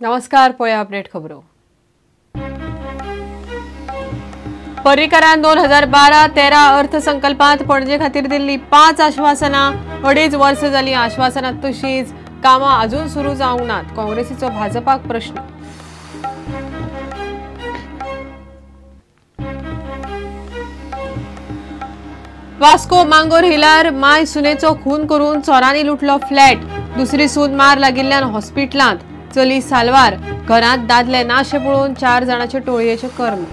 नमस्कार, पळया अपडेट खबरो. पर्रीकरान 2012-13 अर्थसंकल्पात पणजे खातीर दिल्ली 5 आश्वासनां. 2.5 वर्सां जालीं आश्वासनां तशीच, कामां अजून सुरू जावंक नात. काँग्रेसीचो भाजपाक प्रश्न. वास्को मांगोर हिलार my सुनेचो खून करून चोरांनी लुटलो फ्लॅट. दुसरी सून मार लागिल्ल्यान हॉस्पिटलांत, चली सालवार. घरांत दादले नाशे पळोवन 4 जाणांचे टोळयेचे कर्म.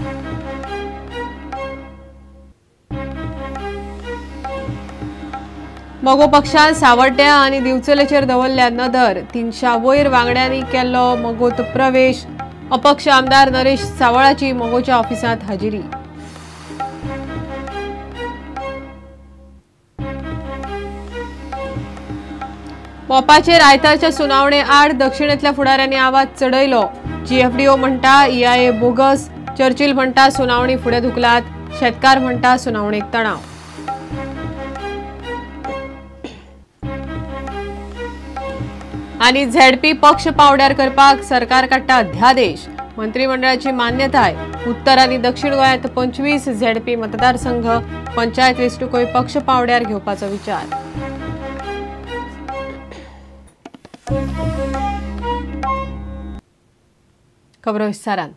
मगो पक्षान सावड्ड्या आनी दिवचलेचेर दवरल्या नदर. 300 वयर वांगड्यांनी केल्लो मगोत प्रवेश. अपक्ष आमदार नरेश सावळाची मगोच्या ऑफिसांत हाजिरी. मोपाचेर आयतारच्या सुनावणे आड दक्षिणेंतल्या फुडाऱ्यांनी आवाज चडयलो. जीएफडीओ म्हणटा ईआयए बोगस, चर्चिल म्हणटा सुनावणी फुडें धुकलात, शेतकार म्हणटा सुनावणेक तणाव. आनी झेडपी पक्ष पावड्यार करपाक सरकार काडटा अध्यादेश. मंत्रिमंडळाची मान्यताय. उत्तर आनी दक्षिण गोंयांत 25 झेडपी मतदारसंघ, पंचायत वेंचणुकोय पक्ष पावड्यार घेवपाचो विचार. खबरो विस्तारान.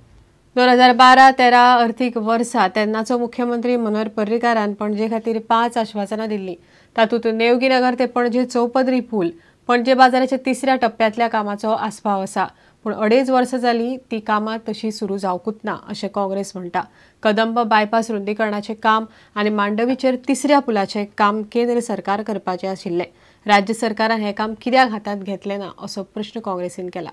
2012-13 अर्थीक वर्सा तेन्नाचो मुख्यमंत्री मनोहर पर्रीकारान पणजे खातीर 5 आश्वासनां दिल्लीं. तातूंत नेवगीनगर ते पणजे चौपदरी पूल, पणजे बाजाराच्या तिसऱ्या टप्प्यांतल्या कामाचो आस्पाव आसा. पूण 2.5 वर्सां जालीं ती कामां तशी सुरू जावंकूच ना अशें काँग्रेस म्हणटा. कदंब बायपास रुंदीकरणाचें काम आनी मांडवीचेर तिसऱ्या पुलाचें काम केंद्र सरकार करपाचें आशिल्लें. राज्य सरकारान हें काम कित्याक हातांत घेतलें ना असो प्रश्न काँग्रेसीन केला.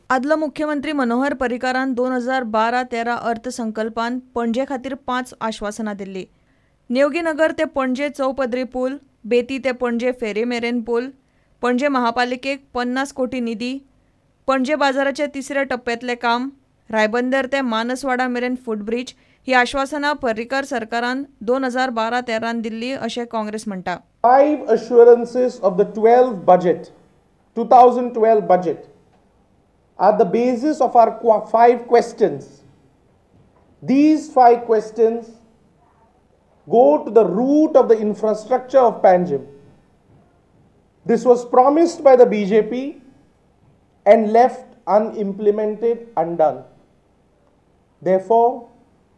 आदलो मुख्यमंत्री मनोहर पर्रीकारान 2012-13 अर्थसंकल्पान पणजे खातीर 5 आश्वासनां दिल्लीं. नेवगीनगर ते पणजे चौपदरी पूल, बेती ते पणजे फेरी मेरेन पूल, पणजे महापालिकेक 50 कोटी निधी, पणजे बाजाराच्या तिसऱ्या टप्प्यांतलें काम, रायबंदर ते मानसवाडा मेरेन फुटब्रिज ही आश्वासनां पर्रीकार सरकारान 2012-13 दिल्ली अशें काँग्रेस म्हणटा. 5 assurances of the 12 budget, 2012 budget, are the basis of our 5 questions. These 5 questions go to the root of the infrastructure of Panjim. This was promised by the BJP and left unimplemented, undone. Therefore,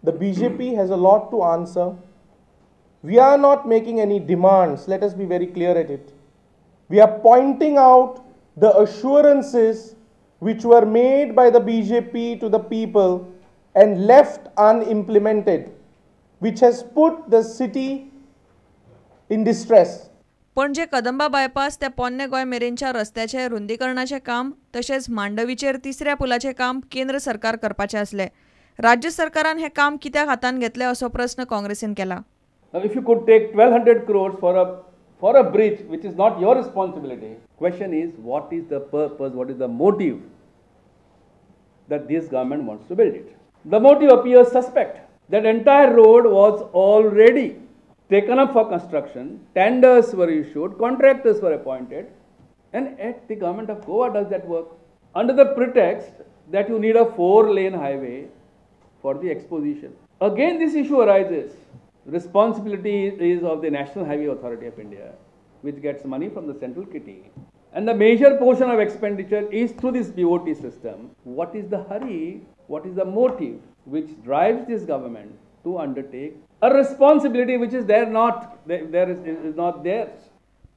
the BJP has a lot to answer. We are not making any demands, let us be very clear at it. We are pointing out the assurances which were made by the BJP to the people and left unimplemented, which has put the city in distress. Panaji Kadamba bypass ते पोन्ने गोंय मेरेनच्या रस्त्याचें रुंदीकरणाचें काम तशेंच मांडवीचेर तिसऱ्या पुलाचें काम केंद्र सरकार करपाचें आसलें. राज्य सरकारान हें काम कित्याक हातांत घेतलें असो प्रस्न काँग्रेसीन केला. If you could take 1200 crores for a bridge which is not your responsibility, question is what is the purpose, what is the motive that this government wants to build it? The motive appears suspect. That entire road was already taken up for construction, tenders were issued, contractors were appointed, and yet the government of Goa does that work under the pretext that you need a 4-lane highway for the exposition. Again, this issue arises. Responsibility is of the National Highway Authority of India, which gets money from the central kitty, and the major portion of expenditure is through this BOT system. What is the hurry? What is the motive which drives this government to undertake a responsibility which is there not there is not theirs?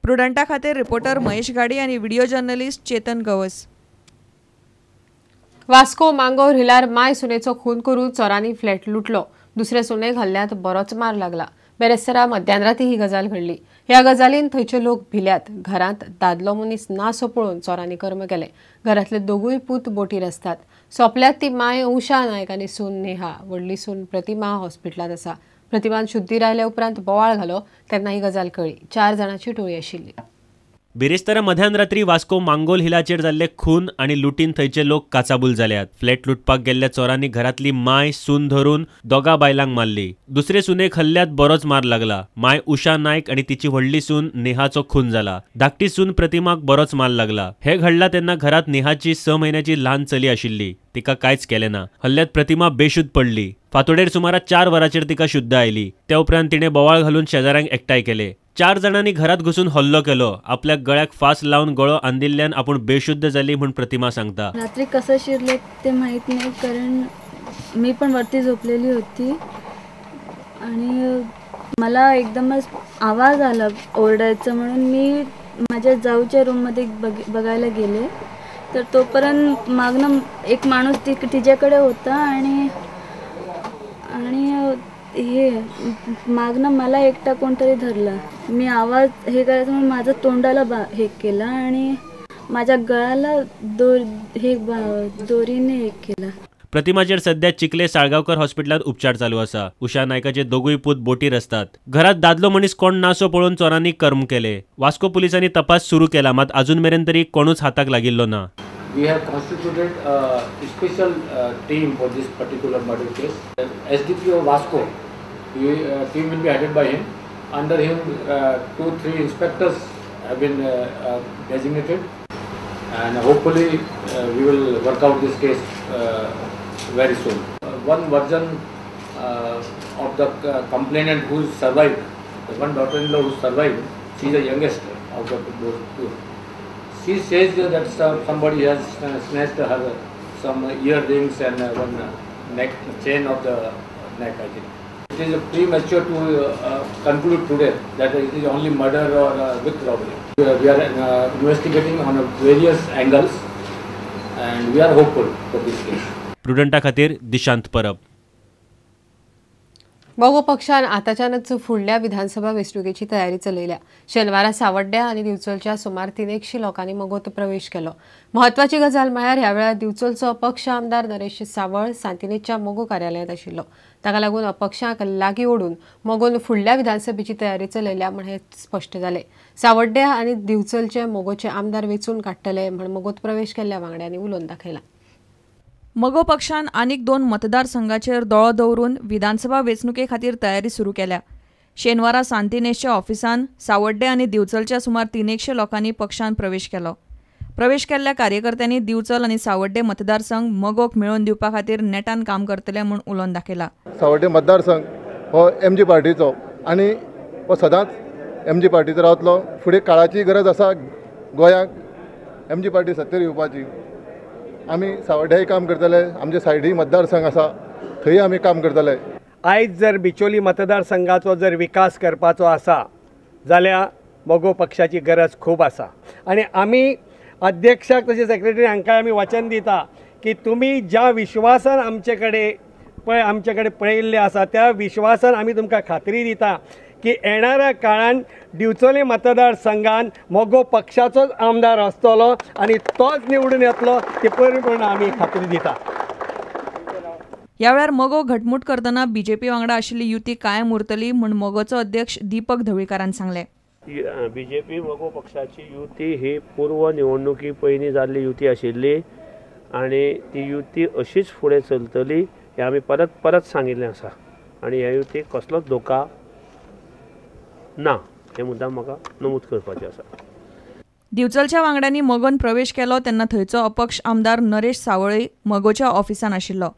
प्रुडंटा खातीर reporter Mahesh गाडी आणि video journalist Chetan Gawas. Vasco Mangor हिलार my सुनेचो खून करून चोरांनी flat लुटलो. दुसऱ्या सुनेक हल्ल्यांत बरोच मार लागला. बेरेस्तारा मध्यानराती ही गजाल घडली. ह्या गजालीन थंयचे लोक भिल्यात. घरांत दादलो मनीस नासो पळोवन चोरांनी कर्म केलें. घरांतले दोगूय पूत बोटीर आसतात. सोंपल्यात ती माय उषा नायक आनी सून नेहा. व्हडली सून प्रतिमा हॉस्पिटलांत आसा. प्रतिमान शुद्धीर आयल्या उपरांत बोवाळ घालो तेन्ना ही गजाल कळ्ळी. 4 जाणांची टोळी आशिल्ली. बिरेस्तारा मध्यान रात्री वास्को मांगोल हिलाचेर जाल्ले खून आनी लुटीन थंयचे लोक काचाबूल जाल्यात. फ्लॅट लुटपाक गेल्ल्या चोरांनी घरांतली माय सून धरून दोगा बायलांक मारली. दुसरे सुनेक हल्ल्यात बरोच मार लागला. माय उषा नायक आनी तिची व्हडली सून नेहाचो खून जाला. धाकटी सून प्रतिमाक बरोच मार लागला. हे घडला तेन्ना घरात नेहाची 6 म्हयन्याची ल्हान चली आशिल्ली. तिका कांयच केलें ना. हल्ल्यात प्रतिमा बेशुद्ध पडली. फांतोडेर सुमारा 4 वरांचेर तिका शुद्ध आयली. त्या उपरांत तिणें बोवाळ घालून शेजाऱ्यांक एकठांय केले. 4 जाणांनी घरात घुसून हल्लो केलो. आपल्या गळ्याक फास लावन गळो अंदिल्ल्यान आपूण बेशुद्ध जाली म्हूण प्रतिमा सांगता. रात्री कसं शिरले ते माहीत नाही, कारण मी पण वरती झोपलेली होती आणि मला एकदमच आवाज आला ओरडायचा, म्हणून मी माझ्या जाऊच्या रूममध्ये बघायला गेले. तर तोपर्यंत मागणं एक माणूस तिच्याकडे होता आणि आणि हे मागणं मला एकटा कोणतरी धरला. मी आवाज हे करायचं म्हणून माझं तोंडाला हे केलं आणि माझ्या गळाला दोरीने हे केलं. प्रतिमाचेर सध्या चिखले साळगांवकर हॉस्पिटलात उपचार चालू आसा. उषा नायकाचे दोगूय पूत बोटीर आसतात. घरात दादलो मनीस कोण नासो पळोवन चोरांनी कर्म केले. वास्को पुलिसांनी तपास सुरू केला, मात अजून मेरेन तरी कोणूच हाताक लागिल्लो ना. We have constituted a special team for this particular murder case. SDPO Vasco, the team will be headed by him. Under him, 2-3 inspectors have been designated, and hopefully we will work out this case very soon. One version of the complainant who survived, the one daughter-in-law who survived, she is the youngest out of those two. She says that somebody has snatched her some earrings and one neck chain of the neck, I think. It is premature to conclude today that it is only murder or with robbery. We are investigating on various angles and we are hopeful for this case. प्रुडंटा खातीर दिशांत परब. मगो पक्षान आताच्यानच फुडल्या विधानसभा वेंचणुकेची तयारी चलयल्या. शेनवारा सावड्ड्या आनी दिवचलच्या सुमार 300 लोकांनी मगोत प्रवेश केलो. म्हत्वाची गजाल म्हळ्यार ह्या वेळार दिवचलचो अपक्ष आमदार नरेश सावळ सांतिनेजच्या मगो कार्यालयांत आशिल्लो. ताका लागून अपक्षांक लागीं ओडून मगोन फुडल्या विधानसभेची तयारी चलयल्या म्हण हें स्पश्ट जालें. सावड्ड्या आनी दिवचलचे मगोचे आमदार वेंचून काडटले म्हण मगोत प्रवेश केल्ल्या वांगड्यांनी उलोवन दाखयला. मगो पक्षान आनीक 2 मतदारसंघाचेर दोळो दवरून विधानसभा वेंचणुके खातीर तयारी सुरू केल्या. शेनवारा सांतिनेजच्या ऑफिसान सावड्डे आनी दिवचलच्या सुमार 300 लोकांनी पक्षान प्रवेश केलो. प्रवेश केल्ल्या कार्यकर्त्यांनी दिवचल आनी सावड्डे मतदारसंघ मगोक मेळोवन दिवपा खातीर नेटान काम करतले म्हूण उलोवन दाखयला. सावड्डे मतदारसंघ हो एमजी पार्टीचो आनी हो सदांच एमजी पार्टीचो रावतलो. फुडें काळाची गरज आसा गोंयाक एमजी पार्टी सत्तेर येवपाची. आमी सावड्ड्याय काम करतले, आमचे सायडी मतदारसंघ आसा थंय आमी काम करतले. आयज जर बिचोली मतदारसंघाचो जर विकास करपाचो आसा जाल्यार मगो पक्षाची गरज खूब आसा आनी आमी अध्यक्षाक तशें सेक्रेटरी हांकां आमी वचन दिता की तुमी ज्या विश्वासान आमचे कडेन पळयिल्लें आसा त्या विश्वासान आमी तुमकां खात्री दिता की येणाऱ्या काळान दिवचले मतदारसंघान मगो पक्षाचोच आमदार आसतलो आनी तोच निवडून येतलो ती परिपूर्ण आमी खात्री दिता. ह्या वेळार मगो घटमूट करतना बीजेपी वांगडा आशिल्ली युती कायम उरतली म्हूण मगोचो अध्यक्ष दीपक धवळीकारान सांगलें. बीजेपी मगो पक्षाची युती ही पूर्व निवडणुकी पयलीं जाल्ली युती आशिल्ली आनी ती युती अशीच फुडें चलतली हें आमी परत परत सांगिल्लें आसा आनी ह्या युतीक कसलोच धोका ना हे मुद्दाम म्हाका नमूद करपाचें आसा. दिवचलच्या वांगड्यांनी मगोन प्रवेश केलो तेन्ना थंयचो अपक्ष आमदार नरेश सावळी मगोच्या ऑफिसान आशिल्लो.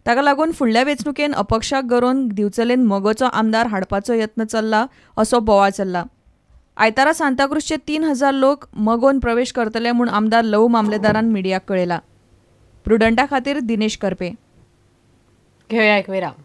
ताका लागून फुडल्या वेंचणुकेन अपक्षाक गरोवन दिवचलेन मगोचो आमदार हाडपाचो यत्न चल्ला असो बोवाळ चल्ला. आयतारा सांताक्रूजचे 3000 लोक मगोन प्रवेश करतले म्हूण आमदार लवू मामलेदारान मिडियाक कळयला. प्रुडंटा खातीर दिनेश करपे. घेवया एक विराम.